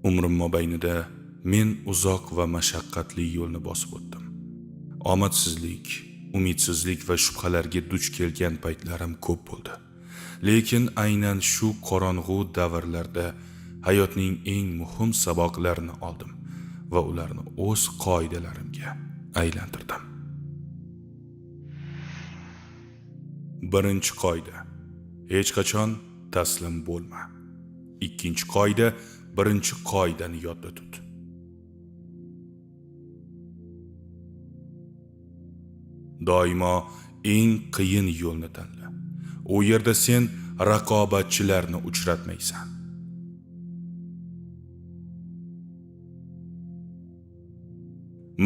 Umrim mobaynida men uzoq va mashaqqatli yo'lni bosib o'tdim. Omadsizlik, umidsizlik va shubhalarga duch kelgan paytlarim ko'p bo'ldi. Lekin aynan shu qorong'u davrlarda hayotning eng muhim saboqlarini oldim va ularni o'z qoidalarimga aylantirdim. Birinchi qoida: hech qachon taslim bo'lma. Ikkinchi qoida: birinchi qoidani yodda tut. Doimo eng qiyin yo'lni tanla. U yerda sen raqobatchilarni uchratmaysan.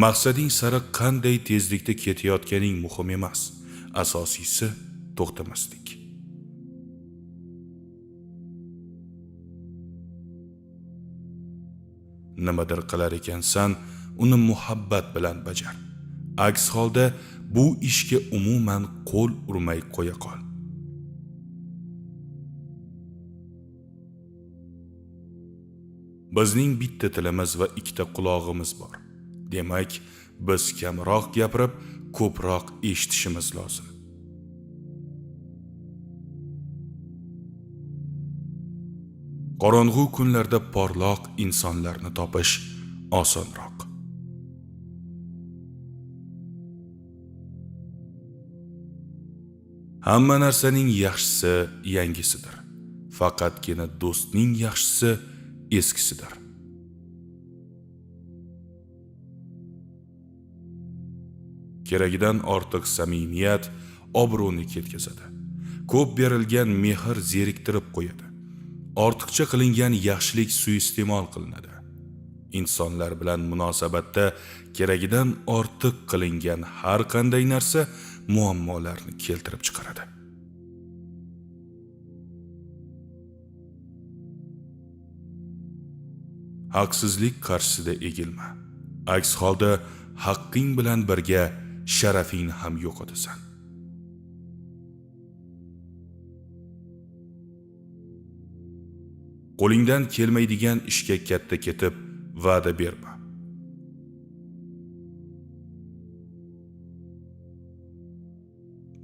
Maqsading sari qanday tezlikda ketayotganing muhim emas, asosiysi to'xtamaslik. Nimadir qilar ekansan, uni muhabbat bilan bajar. Aks holda bu ishga umuman qo'l urmay qo'ya qol. Bizning bitta tilimiz va ikkita qulog'imiz bor. Demak, biz kamroq gapirib, ko'proq eshitishimiz lozim. Qorong'u kunlarda porloq insonlarni topish osonroq. Hamma narsaning yaxshisi yangisidir. Faqatgina do'stning yaxshisi eskisidir. Keragidan ortiq samimiyat obro'ni ketkazadi. Ko'p berilgan mehr zeriktirib qo'yadi. Ortiqcha qilingan yaxshilik suiiste'mol qilinadi. Insonlar bilan munosabatda keragidan ortiq qilingan har qanday narsa muammolarni keltirib chiqaradi. Haqsizlik qarshisida egilma. Aks holda haqqing bilan birga sharafingni ham yo'qotasan. Qo'lingdan kelmaydigan ishga katta ketib va'da berma.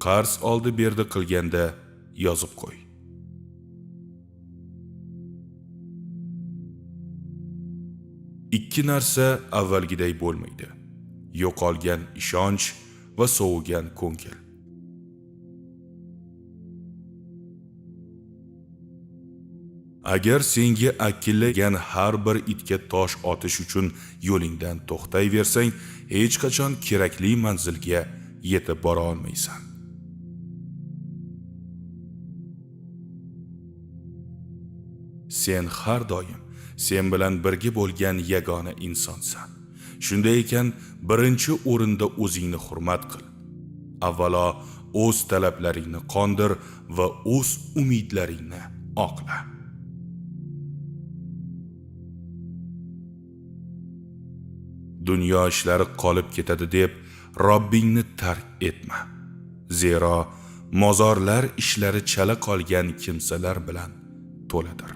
Qarz oldi berdi qilganda yozib qo'y. Ikki narsa avvalgiday bo'lmaydi: yo'qolgan ishonch va sovigan ko'ngil. Agar senga akillagan har bir itga tosh otish uchun yo'lingdan to'xtayversang, hech qachon kerakli manzilga yetib bora olmaysan. Sen har doim sen bilan birga bo'lgan yagona insonsan. Shunday ekan, birinchi o'rinda o'zingni hurmat qil. Avvalo o'z talablaringni qondir va o'z umidlaringni oqla. Dunyo ishlari qolib ketadi deb Robbingni tark etma. Zero mozorlar ishlari chala qolgan kimsalar bilan to'ladir.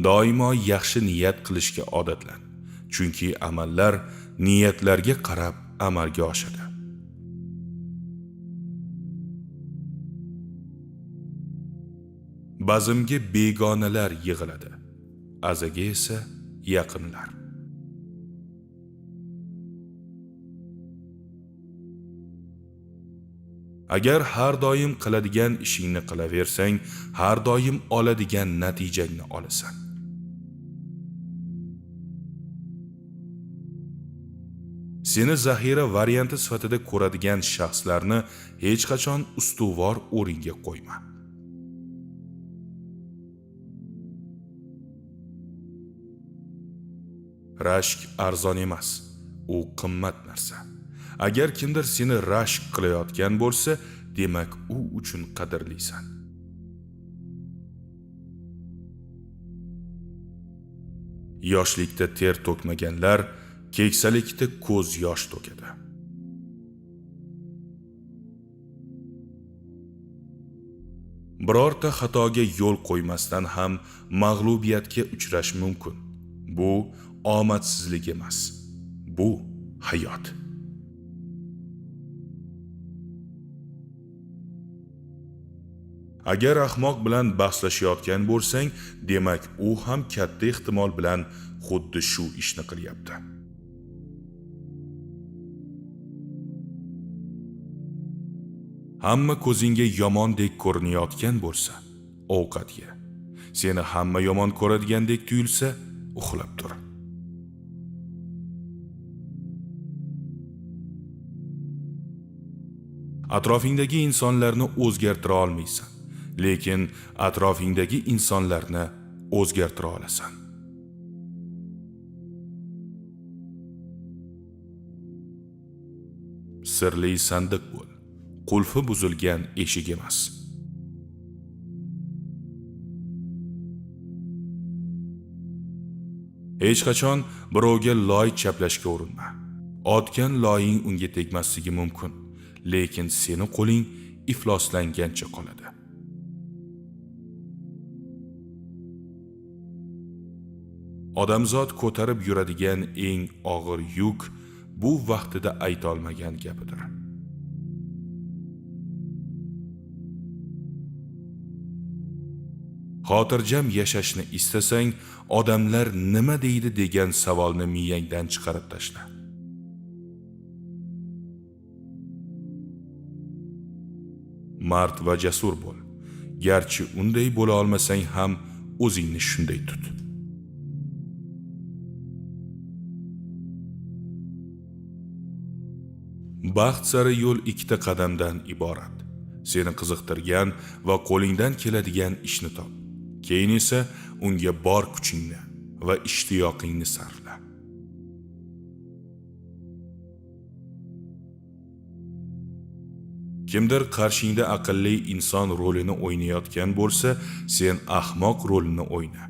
Doimo yaxshi niyat qilishga odatlan, chunki amallar niyatlarga qarab amalga oshadi. Bazmga begonalar yig'iladi, azaga esa yaqinlar. Agar har doim qiladigan ishingni qilaversang, har doim oladigan natijangni olasan. Seni zaxira varianti sifatida ko'radigan shaxslarni hech qachon ustuvor o'ringa qo'yma. Rashk arzon emas, u qimmat narsa. Agar kimdir seni rashk qilayotgan bo'lsa, demak u uchun qadrlisan. Yoshlikda ter to'kmaganlar keksalikda ko'z yosh to'kadi. Birorta xatoga yo'l qo'ymasdan ham mag'lubiyatga uchrash mumkin. Bu omadsizlik emas. Bu hayot. Agar ahmoq bilan bahslashayotgan bo'lsang, demak u ham katta ehtimol bilan xuddi shu ishni qilyapti. Hamma ko'zingga yomondek ko'rinayotgan bo'lsa, ovqat ye. Seni hamma yomon ko'radigandek tuyulsa, uxlab tur. Atrofingdagi insonlarni o'zgartira olmaysan, lekin atrofingdagi insonlarni o'zgartira olasan. Sirli sandiq bo'l. Qulfi buzilgan eshik emas. Hech qachon birovga loy chaplashga urinma. Otgan loying unga tegmasligi mumkin, lekin seni qo'ling ifloslangancha qoladi. Odamzod ko'tarib yuradigan eng og'ir yuk bu vaqtida aytolmagan gapidir. Xotirjam yashashni istasang, odamlar nima deydi degan savolni miyangdan chiqarib tashla. Mard va jasur bo'l. Garchi unday bo'la olmasang ham o'zingni shunday tut. Baxt sari yo'l ikkita qadamdan iborat. Seni qiziqtirgan va qo'lingdan keladigan ishni top. Keyin esa unga bor kuchingni va ishtiyoqingni sarfla. Kimdir qarshingda aqlli inson rolini o'ynayotgan bo'lsa, sen ahmoq rolini o'yna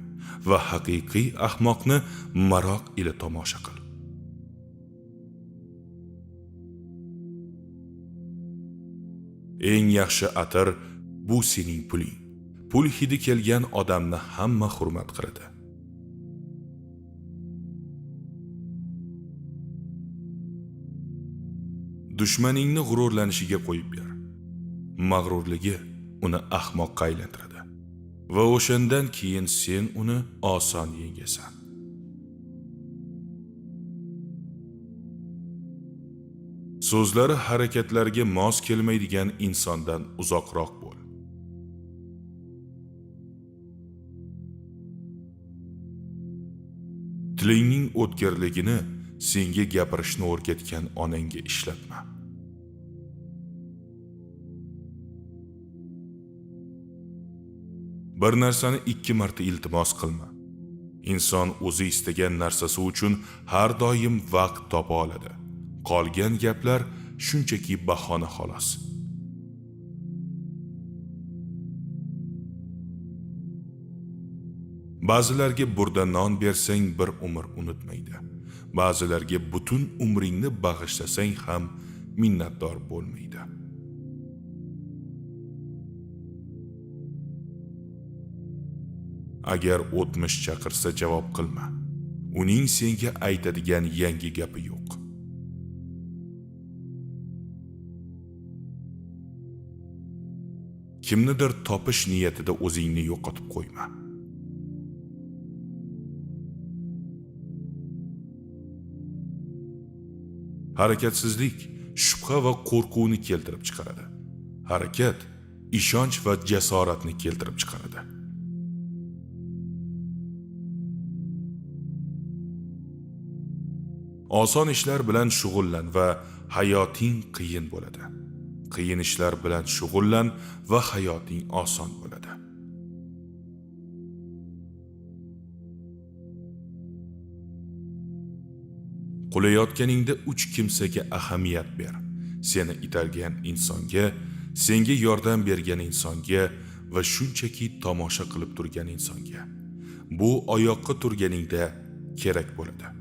va haqiqiy ahmoqni maroq ila tomosha qil. Eng yaxshi atir bu sening puling. Pul hidi kelgan odamni hamma hurmat qiladi. Dushmaningni g'ururlanishiga qo'yib ber. Mag'rurligi uni ahmoqqa aylantiradi va o'shandan keyin sen uni oson yengasan. So'zlari harakatlarga mos kelmaydigan insondan uzoqroq bo'l. Tilingning o'tkirligini senga gapirishni o'rgatgan onangga ishlatma. Bir narsani ikki marta iltimos qilma. Inson o'zi istagan narsasi uchun har doim vaqt topa oladi. Qolgan gaplar shunchaki bahona xolos. Ba'zilarga burda non bersang bir umr unutmaydi. Ba'zilarga butun umringni bag'ishlasang ham minnatdor bo'lmaydi. Agar o'tmish chaqirsa javob qilma. Uning senga aytadigan yangi gapi yo'q. Kimnidir topish niyatida o'zingni yo'qotib qo'yma. Harakatsizlik shubha va qo'rquvni keltirib chiqaradi. Harakat ishonch va jasoratni keltirib chiqaradi. Oson ishlar bilan shug'ullan va hayoting qiyin bo'ladi. Qiyin ishlar bilan shug'ullan va hayoting oson bo'ladi. Qulayotganingda 3 kimsaga ahamiyat ber. Seni itargan insonga, senga yordam bergan insonga va shunchaki tomosha qilib turgan insonga. Bu oyoqqa turganingda kerak bo'ladi.